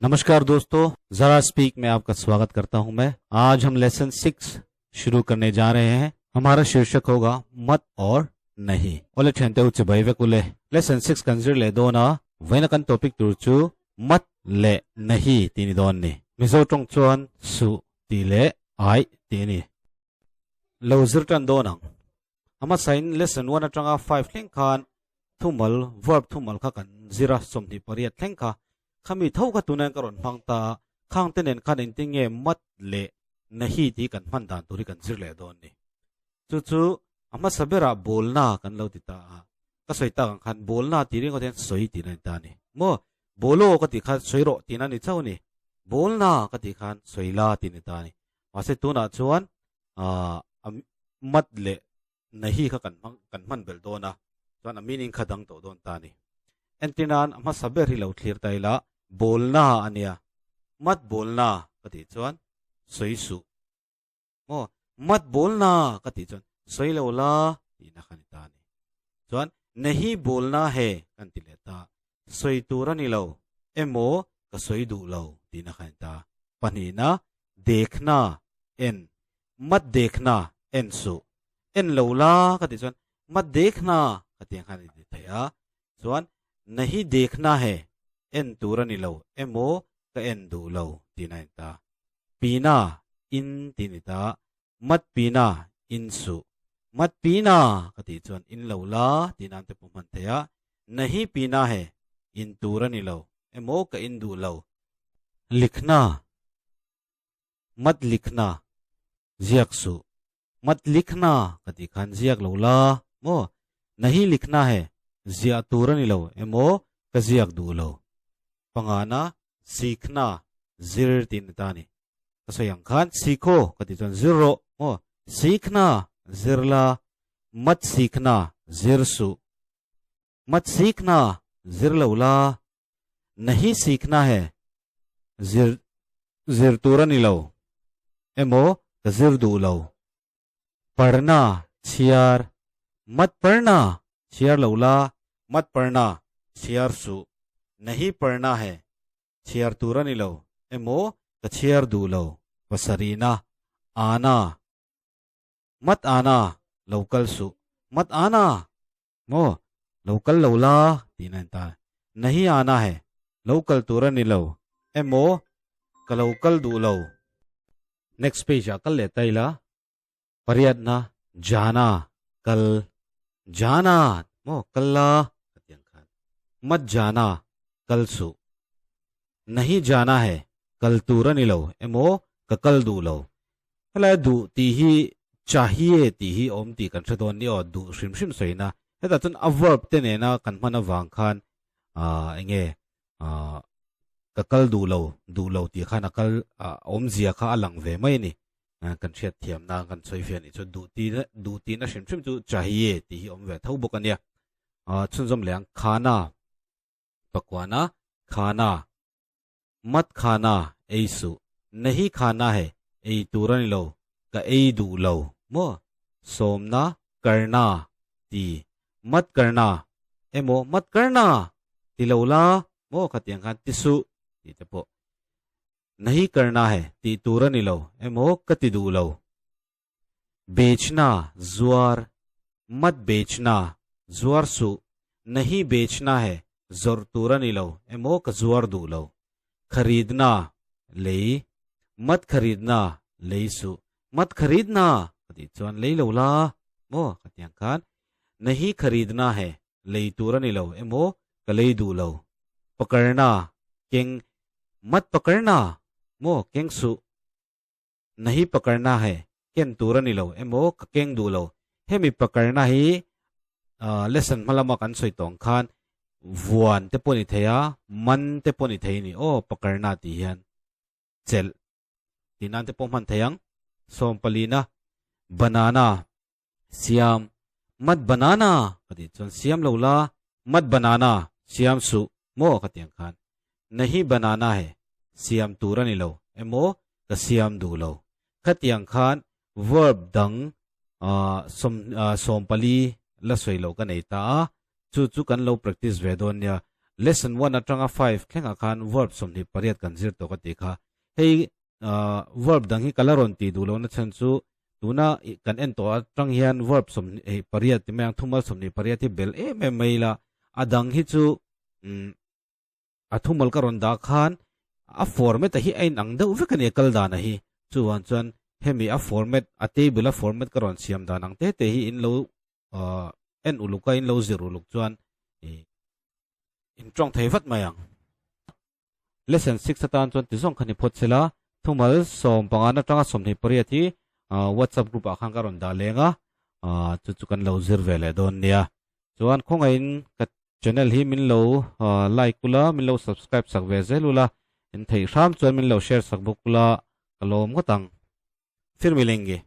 नमस्कार दोस्तों, जरा स्पीक में आपका स्वागत करता हूं मैं। आज हम लेसन 6 शुरू करने जा रहे हैं। हमारा शीर्षक होगा मत और नहीं। ओले ठेनते उच्च भाई लेसन 6 kan zir leh dawn a, vawiina kan topic tur chu mat leh nahi tih ni dawn ni. Mizo tawng chuan suh tih leh aih tih a ni. Lo zir tan dawn ang. A hmasain lesson 1 atanga 5 thleng khan thumal, verb thumal kha kan zir a, 28 thleng kha. Khami tho kha tunain ka rawn hmang ta a, khang te nen khan engtin nge mat leh nahi tih kan hman dan tur hi kan zir leh dawn ni. Chu chu a hmasa berah bawlna kan lo ti ta a, ka sawi tak ang khan bawlna tih ringawt hian sawi tihna a ni ta a ni. Maw? Bawlaw ka tih khan sawi rawh tihna a ni chauh a ni. Bawlna ka tih khan sawi la tih a ni ta a ni. Mahse tunah chuan aah a mat leh nahi kha kan hmang kan hman belh dawn a, chuan a meaning kha dang tawh dawn ta a ni. Entir nan a hmasa ber hi lo thlir ta ila bawlna a nia, mat bawlna ka tih chuan sawi suh. Maw mat bawlna ka tih chuan sawi lo la tihna kha ni ta a ni. Chuan nahi bawlna he kan ti leh ta, sawi tur a ni lo emaw ka sawi duh lo tihna kha ni ta. Pahnihna dekhna en, mat dekhna en suh, en lo la ka tih chuan mat dekhna ka tih ang khan a ti thei a. Chuan nahi dekhna he en tur a ni lo emaw ka en duh lo tihna a ni ta. Pina in tih a ni ta, mat pina in suh, mat pina ka tih chuan in lo la tih nan te pawh hman thei a, nahi pina he in tur a ni lo emaw ka in duh lo. Likhna, mat likhna ziak suh, mat likhna ka tih khan ziak lo la maw, nahi likhna he ziah tur a ni lo emaw ka ziak duh lo. Pangana sikhna zir tih a ni ta a ni. Ka sawi ang khan sikhaw ka tih chuan zir rawh maw, sikhna zir la, mat sikhna zir suh, mat sikhna zir lo la, nahi sikhna he zir zir tur a ni lo emaw ka zir duh lo. Parna chhiar, mat parna chhiar lo la, mat parna chhiar suh, nahi parna he chhiar tur a ni lo emaw ka chhiar duh lo. Pasarihna, Ana, mat ana lo kal suh, mat ana Maw? Lo kal lo la tihna a ni ta. Nahi ana he, lo kal tur a ni lo. Emaw, ka lo kal duh lo. Next page ah kal leh ta ila. Pariatna, Jana, kal. Jana, maw, kal la ka ti ang khan. Mat jana, kal suh. Nahi jana he, kal tur a ni lo. Emaw, ka kal duh lo. Helai duh tih hi chahiye tih hi awm tih kan hre dawn ni aw, duh hrim hrim sawina. Hetah chuan a verb te nena kan hman avang khan aah enge aah ka kal duh lo, duh lo tih khan a kal a awmzia kha a lang ve mai a ni. Kan hriat thiam nan kan sawi fiah anih chuan duh tihna duh tihna hrim hrim chu chahiye tih hi awm ve tho bawk a nia. Aah chhunzawm leh ang khana pakuana khana. Mat khana ei suh. Nahi khana he ei tur a ni lo, ka ei duh lo maw? Sawmna karna ti mat karna emaw mat karna ti lo la maw khatiang khan ti suh tih te pawh. Nahi karna he tih tur a ni lo emaw ka ti duh lo. Bechna zuar mat bechna zuar suh nahi bechna he zawrh tur a ni lo emaw ka zuar duh lo. Kharidna lei mat kharidna lei suh mat kharidna ka tih chuan lei lo la maw ka ti ang khan nahi kharidna he lei tur a ni lo emaw ka lei duh lo. Pakarna keng mat pakarna maw keng suh Nahi pakarna he ken tur a ni lo emaw ka keng duh lo. Hemi pakarna hi lesson hma lama kan sawi tawng khan vuan te pawh ni thei a, man te pawh ni thei a ni aw pakarna tih hian chelh tih nan te pawh hman thei ang. Sawm palina banana siam mat banana ka tih chuan siam lo la mat banana siam suh maw ka tih ang khan nahi banana he siam tur a ni lo emaw ka siam duh lo khatiang khan verb dang ah sawm ah sawm pali la sawi loh ka nei ta a chu chu kan lo practice ve dawn nia. Lesson 1 atanga 5 thlengah khan verb 28 kan zir tawh ka tih kha. Hei verb dang hi ka la rawn tih duh lohna chhan chu tuna kan en tawh atang hian verb 28 ti mai ang thumal 28 hi bel em em mai ila a dang hi chu a thumal ka rawn dah khan a format a hi a inang deuh vek a ni a kal dan a hi. Chuvang chuan hemi a format a table a format ka rawn siam dan ang te te hi in lo en uluk a in lo zir uluk chuan in tawng thei vat mai ang. Lesson 6 atan chuan ti zawng kha ni phawt sela thumal 15 na atanga 28 hi WhatsApp group ah khan ka rawn dah leng a chu chu kan lo zir ve leh dawn nia. Chuan khawngaihin ka channel hi min lo like ula min lo subscribe sak ve zel ula in theih hram chuan min lo share sak bawk ula ka lawm ngawt ang. Firmi Lengi.